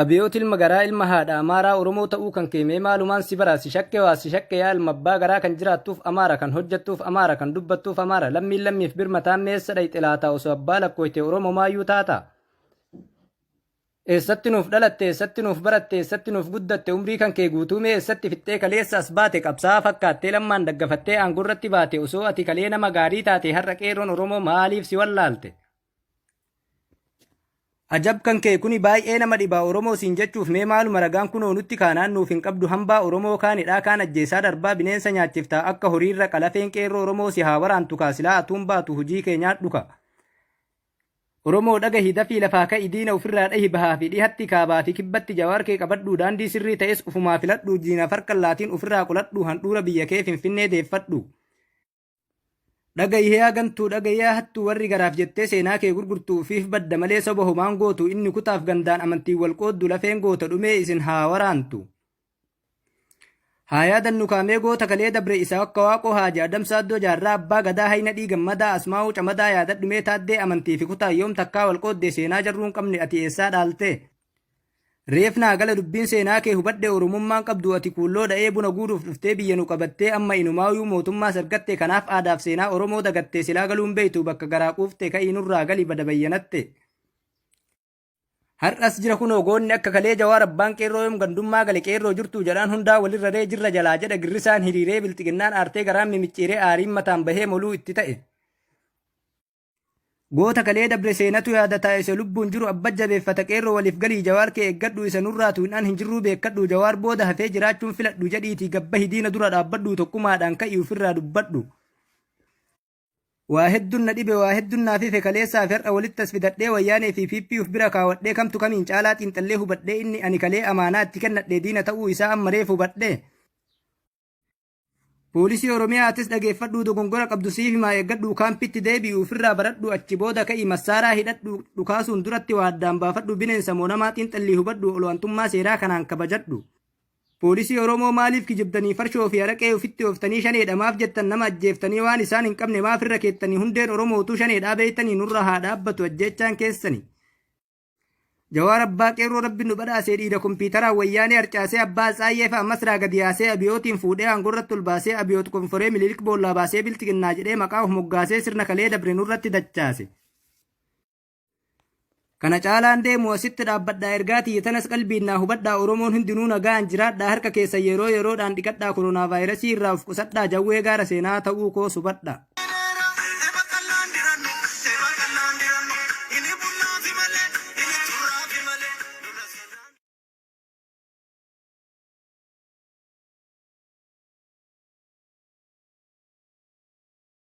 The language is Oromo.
Abiyoot ilma garaa ilma haadha Amaaraa Oromoo ta'uu kan kee mee maalumaan si baraa si shakke waa si shakke yaa ilma abbaa garaa kan jiraattuuf Amaara kan hojjattuuf Amaara kan dubbattuuf Amaara lammiin lammiif birmataan mee eessa dhayxe laataa osoo abbaa lakkooyte Oromomaayyuu taataa Eessatti nuuf dhalatte eessatti nuuf baratte eessatti nuuf guddatte umrii kan kee guutuu mee eessatti fixxee kaleessa as baate qabsaa'aa fakkaattee lammaan daggafattee aangorratti baate osoo ati kalee nama gaarii taate har'a qeerroon Oromoo maaliif si wallaalte? Ajab kan kee kuni baay'ee nama dhibaa Oromoo siin jechuuf mee maaluma ragaan kunoo nutti kaanaan nuuf hin qabdu hambaa Oromoo kaan hidhaa kaan ajjeesaa darbaa bineensa nyaachiftaa akka horiirra qalafeen qeerroo Oromoo si haa waraantu kaa silaa atuun baatu hujii kee nyaadhu ka. Oromoo dhagahi dafii lafaa ka'i diina ofirraa dhahi bahaa fi dhihatti kaabaa fi kibbatti jawaar kee qabadhuu daandii sirrii ta'es ufumaa filadhuu diinaaf harka hin laatiin ofirraa qoladhuu handhuura biyya kee Finfinnee deeffadhu. Dhagahi yaa gantuu dhagahi yaa hattuu warri garaaf jettee seenaa kee gurgurtu ufiif badda malee soba homaan gootu inni kutaaf gandaan amantiin wal qooddu lafeen goota dhumee isin haa waraantu. Haa yaadannu kaamee goota kalee dabre isa akka waaqoo haaji adam saaddoo jaarraa abbaa gadaa hayna dhii gammadaa asmaa'uu camadaa yaadadhu mee taaddee amantii fi kutaan yoom takkaa wal qooddee seenaa jarruun qabne ati eessaa dhaaltee. Reef naa gala dubbiin seenaa kee hubadhe Oromummaan qabdu ati kuulloo dha'ee buna guuruuf dhuftee biyya nu qabattee amma inumaayuu mootummaas argatte kanaaf aadaaf seenaa Oromoo dagatte silaa galuun beeytu bakka garaa quufte ka'ii nurraa gali bada bayyanatte. Har'as jira kunoo goonni akka kalee Jawaar abbaan qeerroo yoom gandummaa gale qeerroo jirtuu jedhaan hundaa walirra ree jirra jalaa jedha girrisaan hiriiree bilxiginnaan aartee garaan mimicciiree aariin mataan bahee moluu itti ta'e. Goota kalee dabre seenatu yaadata isa lubbuun jiru abba jabeeffata qeerroo waliif galii jawaar kee eeggadhu isa nurraa tuynaan hin jirruu beekkadhu jawaar booda hafee jiraachuun filadhu jedhiitii gabbahi diina dura dhaabbadhu tokkumaadhaan ka'ii ufirraa dubbadhu. Waa hedduun na dhibe waa hedduun naaf ife kaleessaa fi har'a walitti as fidadhee wayyaanee fi PP uf bira kaawadhee kamtu kamiin caalaa xiinxallee hubadhee inni ani kalee amaanaa itti kennadhe diina ta'uu isaa amma reef hubadhee. Poolisii Oromiyaa atis dhageeffadhuu dogongora qabdu siif himaa eeggadhuu kaampitti deebi'i ufirraa baradhuu achi booda ka'i massaaraa hidhadhu dhukaasuun duratti waa addaan baafadhu bineensa moo namaa xiinxallii hubadhu ol'aantummaa seeraa kanaan kabajadhu. Poolisii Oromoo maaliif kijibdanii farshoo fi araqee ufitti ooftanii shaneedha maaf jettan nama ajjeeftanii waan isaan hin qabne maaf irra keettanii hundeen Oromootuu shaneedhaa beeytanii nurra haa dhaabbatu ajjeechaan keessani. Jawaar abbaa qeerroo rabbi nu badhaasee dhiira kompiitaraan wayyaanee harcaasee abbaa Atsaayyee fa'a masraa gadi yaasee abiyootiin fuudhee aangorratti ol baasee abiyoot qonforee mililik boollaa baasee bilxiginnaa jedhee maqaa of moggaasee sirna kalee dabre nurratti dachaase. Kana caalaan deemu asitti dhaabbadhaa ergaa tiyya tanas qalbiin naa hubadhaa Oromoon hundinuu nagaan jiraadhaa harka keessa yeroo yeroodhaan dhiqadhaa koronaa vaayirasii irraa of qusadhaa jawwee gaara seenaa ta'uu koo subadhaa.